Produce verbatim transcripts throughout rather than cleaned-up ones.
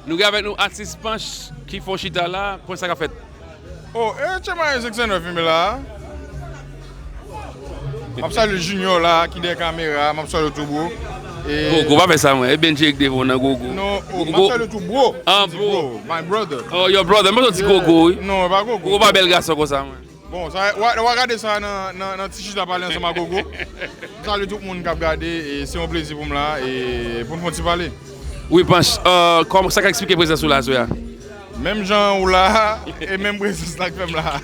Nou gen avèk nou atis Panch ki fè yon chita la. Panch, sa k ap fèt? Oh, e Chemaye senk san nèf menm la. M ap salye Junior la, ki dèyè kamera, m ap salye tou, bro. E Gogo, pa fè sa, mwen. E Benji ki devan w nan Gogo. Non, oh, m ap salye tou, bro. Ah, bro. My brother. Oh, your brother. Mwen santi Gogo, wi. Non, e pa Gogo. Gogo pa bèl gason konsa, mwen. Bon, sa, w a, w a gade sa nan, nan, nan ti chita pale ansanm ak Gogo. M salye tout moun k ap gade, e se yon plezi pou m la, e pou n fè yon ti pale. Wi, Panch, euh, kòman, sa k eksplike prezans ou la aswè a? Menm jan ou la, e menm prezans la k fè m la.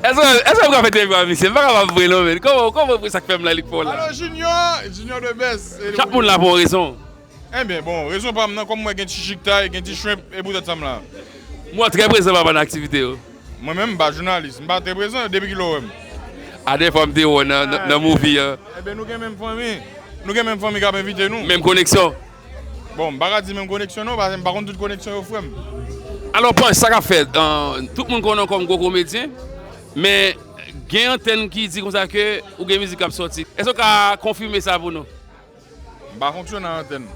Èske, èske m ka fè entèvyou a misye? M pa kapab vre non, men. Kòman, kòman sa k fè m la, li k fè w la? Alò, Junior, Junior the best. Chak moun la pou yon rezon. Enben, bon, rezon pa m nan, kòm mwen gen ti chikta, gen ti shrimp, e poutèt sa m la. Mwen trè prezan pa nan aktivite yo. Mwen menm, m pa jounalis, m pa trè prezan, depi kilè w wè m? A, dèfwa m te wè w nan, nan, nan movie an. Enben, nou gen menm fanmi. Nou gen menm fanmi k ap envite nou. Menm koneksyon. Bon, m pa ka di menm koneksyon non, paske m pa konn tout koneksyon yo, frè m. Alò, Panch, sa k ap fèt? Euh, tout moun konnen w kòm gwo komedyen, men gen antèn ki di konsa ke ou gen mizik k ap sòti. Èske w ka konfime sa pou nou? M pa fonksyone ak antèn.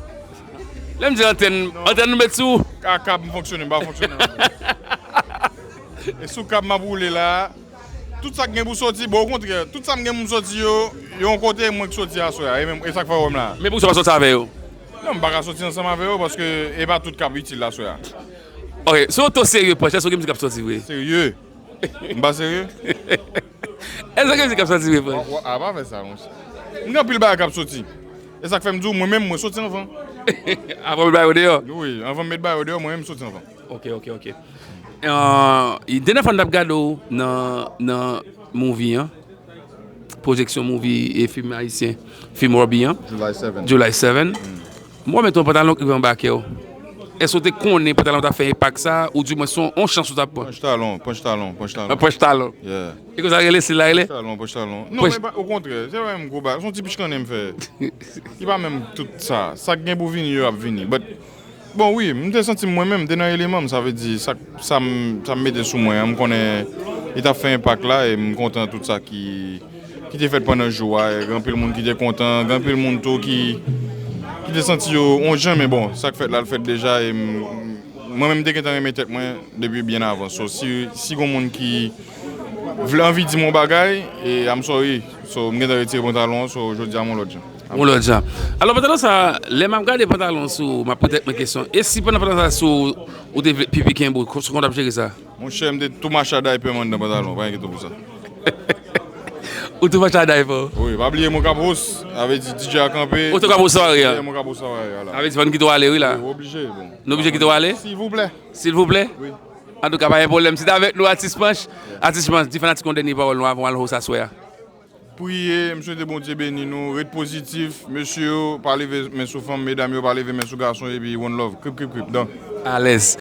Lè m di antèn, antèn nou met sou. Ak kab m fonksyone, m pa fonksyone ak antèn. E sou kab m ap woule la, tout sa k gen pou soti, bon, okontrè, tout sa m gen pou m soti yo, yo yon kote, mwen k soti aswè a, e menm, e sa k fè w wè m la. Men poukisa w pa soti avè yo? Non, m pa ka soti ansanm avè yo, paske e pa tout k ap itil aswè a. Ok, si w to serye, Panch, èske w gen mizik k ap soti vre? Serye? M pa serye? Èske gen mizik k ap soti vre, Panch? Wa, wa, a, pa fè sa, monchè. M gen anpil bagay k ap soti. E sa k fè m di w, mwen menm, mwen soti anvan. Avan w met bagay yo deyò? Wi, anvan m met bagay yo deyò, mwen menm m soti anvan. Ok, ok, ok. Euh, dènye fwa n t ap gade w nan, nan movie an, pwojeksyon movie e fim ayisyen, fim Robbie an. July seven. July seven. Mm. Mwen met yon pantalon ki rive anba kè w. Èske w te konnen pantalon t ap fè enpak sa, oudimwen se yon, yon chans ou t ap pran? Panch talon, panch talon, panch talon. Panch talon. Yeah. E konsa rele, stil la rele? Panch talon, panch talon. Non, men pa, okontrè, se pa menm gwo bagay. Se yon ti pich kannen m fè. Li pa menm tout sa. Sa k gen pou vini yo ap vini. But, bon, wi, m te santi m mwen menm, m te nan eleman m, sa vle di, sa, sa m, sa m mete sou mwen an, m konnen li t ap fè enpak la, e m kontan tout sa ki ki te fèt pandan jou a, e gen anpil moun ki te kontan, gen anpil moun tou ki, ki te santi yo yon jan, men bon, sa k fèt la, l fèt deja, e m, mwen menm, m te gentan renmen tèt mwen depi byen avan. So, si, si gen moun ki vle anvi di m yon bagay, e I'm sorry. So, m gentan retire pantalon an, so, jodi a, m yon lòt jan. Yon lòt jan. Alò, pantalon sa, lè m ap gade pantalon sou ou, m ap poze tèt mwen kesyon, e si pandan pantalon sa sou ou, ou te vle pipi kenbe w, sou kòman w t ap jere sa? Monchè, m te tou mache a daypè m anndan pantalon, pa enkyete w pou sa. Ou tou mache a daypè w? Wi, pa bliye mwen k ap host, sa vle di D J a kanpe. Ou tou k ap host sware a? Wi, mwen k ap host sware a la. Sa vle di fò n kite w ale wi la. Wi, oblije, bon. Nou oblije kite w ale? Silvouplè. Silvouplè? Wi. Antouka, pa gen pwoblèm. Se t avèk nou, Atis Panch. Atis Panch, di fanatik ou yon dènye pawòl nou avan w al host aswè a. Priye, m swete Bondye beni nou, ret pozitif, mesye yo, pa leve men sou fanm, medam yo, pa leve men sou gason, epi one love, krip, krip, krip, dan. Alèz.